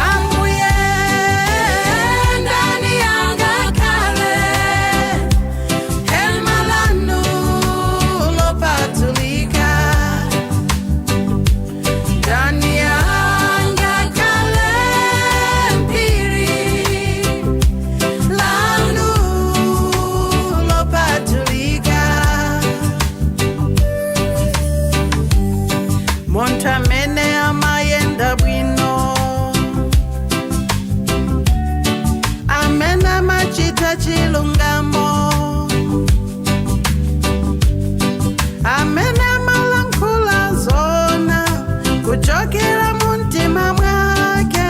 Ambuye, ndani angakhale hema lanu lopatulika, ndani angakhale phiri lanu lopatulika. Munthu amene amayenda bwino, amene amachita chilungamo, amene amalankhula zoona kuchokera mumtima mwake.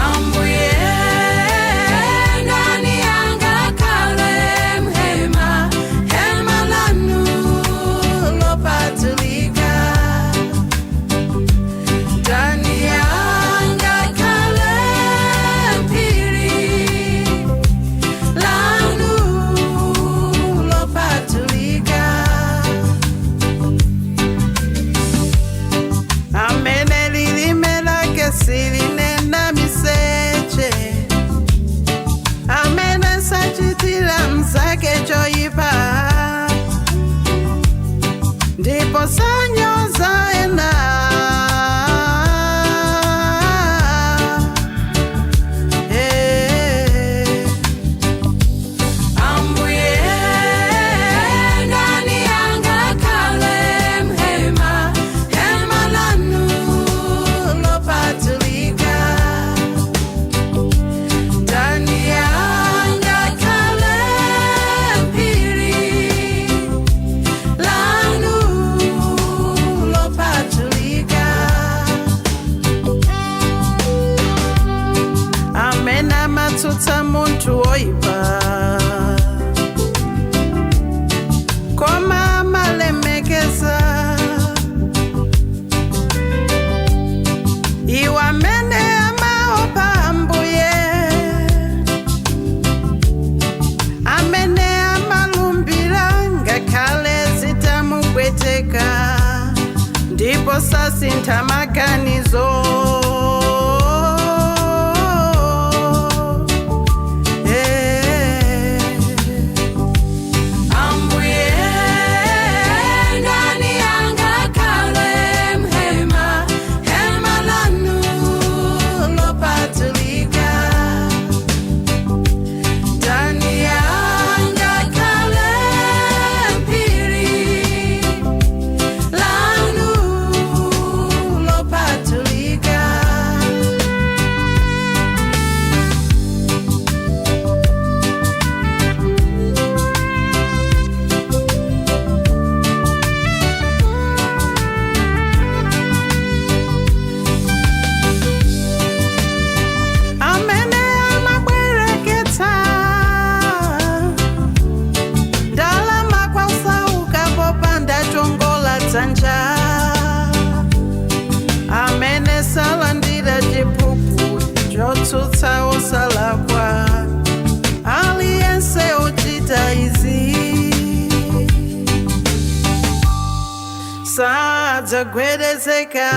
Ambuye, ndani angakhale mhema, hema lanu lopatulika, ndani angakhale phiri lanu lopatulika, amene lilime lake silinena miseche, amene sachitira mnzake choyipa, ndipo sanyoza ena. Eh. Ambuye, ndani angakhale mhema, hema lanu lopatulika, ndani angakhale phiri lanu lopatulika, amene amatsutsa munthu woyipa koma amalemekeza iwo amene amaopa Ambuye, amene amalumbira ngakhale zitamupweteka, ndipo sasintha maganizo. Eh. Ambuye, ndani angakhale mhema, hema lanu lopatulika, ndani angakhale phiri lanu lopatulika. Amene amabwereketsa ndalama kwa osauka popanda chongola dzanja, amene salandira chiphuphu chotsutsa osalakwa, aliyense ochita izi sadzagwedezeka.